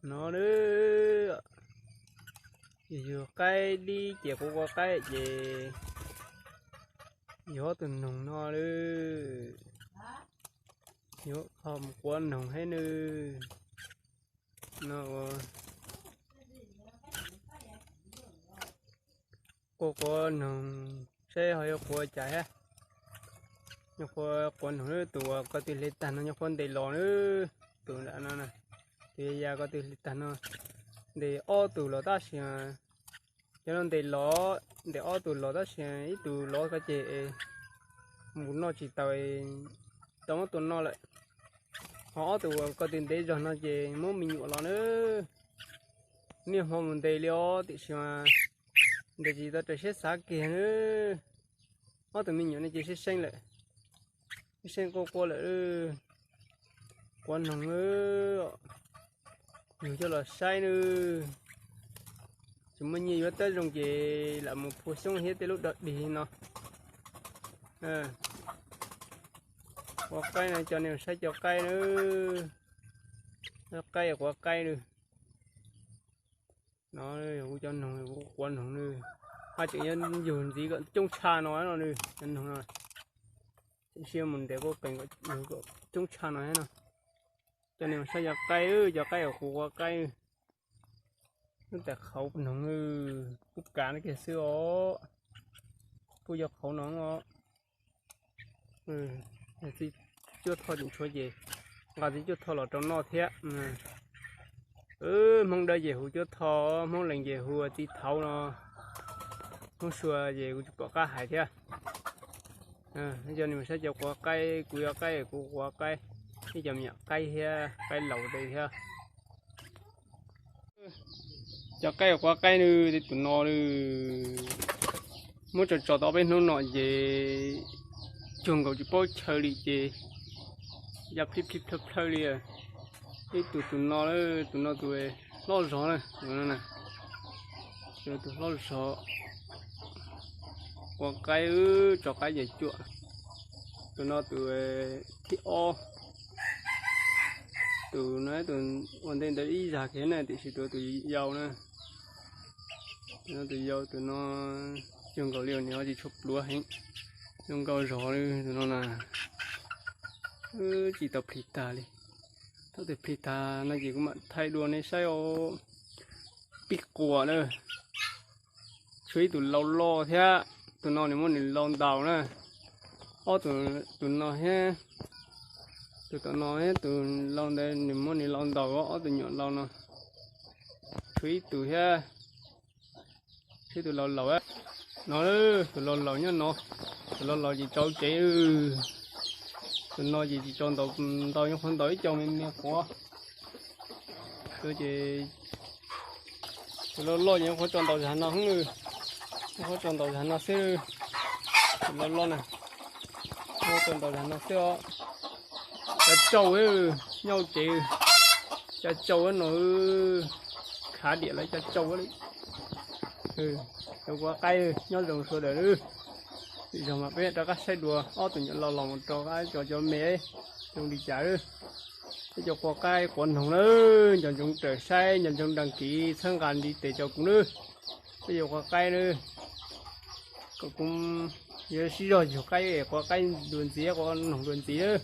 No, yus yug qaib dib ces quav quav qaib ces yus ob tug noog no lawm. Yus qhov mus quav noog thiab nawb. No, quav quav noog saib ho yuav quav cas thiab. Nyob qhuav quav noog nawb, tus uas koj twb hle tag no nyob qhuav ntes los nawb. Tus nram no, tus ya ya koj twb hle tag no, ntes ob tug los tab sis, cov no ntes los, ntes ob tug los tab sis ib tug los koj ces mus noj tsis tau, tau muab tua noj lawm. Ho ob tug uas koj twb ntes zog no ces muab me nyuam los nawb. Niaj hmo mus ntes li os tiam sis mas ntes tsis tau raws siab xav kiag nawb. Ob tug me nyuam no ces seeb seeb lawm, seeb seeb quaj quaj lawm. Quav noog, yug coj los saib nawb. Tsis muaj nyiaj yuav teb zoo ces lam mus phua xyoob thiab tej lub dog dig no. Quav qaib no, cov nej saib cov qaib nawb. Qaib, quav qaib nawb. No, kuv cov noog, kuv quav noog nawb. Haj tseem yuav yug ntxiv kom coob tshaj no no nawb, cov noog no. Tseem siab mus ntes kuj qees kom coob tshaj no thiab no. Cov nej saib cov qaib, cov qaib uas kuv quav qaib. Lub tais qhauv noog, kuj kav no kiag xwb os. Kuj yog qhauv no os. Txiv cuab thoj tseem tshuav ces nqa txiv cuab thoj los rau noj thiab. Hmoob dawb ces hu cuab thoj, Hmoob lees ces hu txiv thauv no. Hmoob sua ces kuv tsis pom qab hais thiab. Cov nej saib cov quav qaib, kuv yog qaib kuv quav qaib, ib cov me nyuam qaib thiab qaib laus tej thiab. Cov qaib quav qaib nawb, tus no nawb, muab tso tso tau peb hnub no ces cuag nkaus tsis paub chaw li ces ya plhib plhib plhawj plhawj li. Ib tug tus no, tus no tus hlob zog na, tus hlob zog. Quav qaib, tso qaib ces cuam. Tus no tus thib ob. Tus no tus ua ntej ntawd ib zag kiag na, tiam sis tus tus yau na. Tus no tus yau, tus no cuag nkaus li nws ho tsis tshua pluav heev. Zoo nkauj zog li tus no na. Tsis tau plig tag li. Thaum twg plig tag no ces kuv mam thaij dua nej saib os. Pib quas na. Tshuav ib tug lau loj thiab, tus no nws muab nws lau ntaus na. Ob tug, tus no thiab, tus tom no thiab tus lau ntawd nws muab nws lau ntaus, ob tug nyuam lau no. Tshuav ib tug thiab, tshuav ib tug lau laus. No, tus lau laus nyob no, tus lau laus ces tsau cev. Tus no ces tsis tso ntaus ntau, nyob qhuav ntaus ib co me me quav. Ces tus loj loj ces nyob qhuav tso ntaus zag no, nyob qhuav tso ntaus zag no xwb. Tus loj loj na, nyob qhuav tso ntaus zag no xwb os. Cov tsau nyob cev, cov tsau no khav diam lawm cov tsau li. Cov quav qaib nyob zoo sawv daws. Zog mas peb rov qab saib dua ob tug nyuam lau laus mus rau qab tso cov me zoo li cas. Peb cov quav qaib quav noog na, nco ntsoov raws saib, nco ntsoov đăng ký txhawb nqa ntiv tes rau kuv nawb. Peb cov quav qaib nawb, kom kuv yuav sib zog yug qaib, quav qaib dua ntxiv, quav noog dua ntxiv nawb.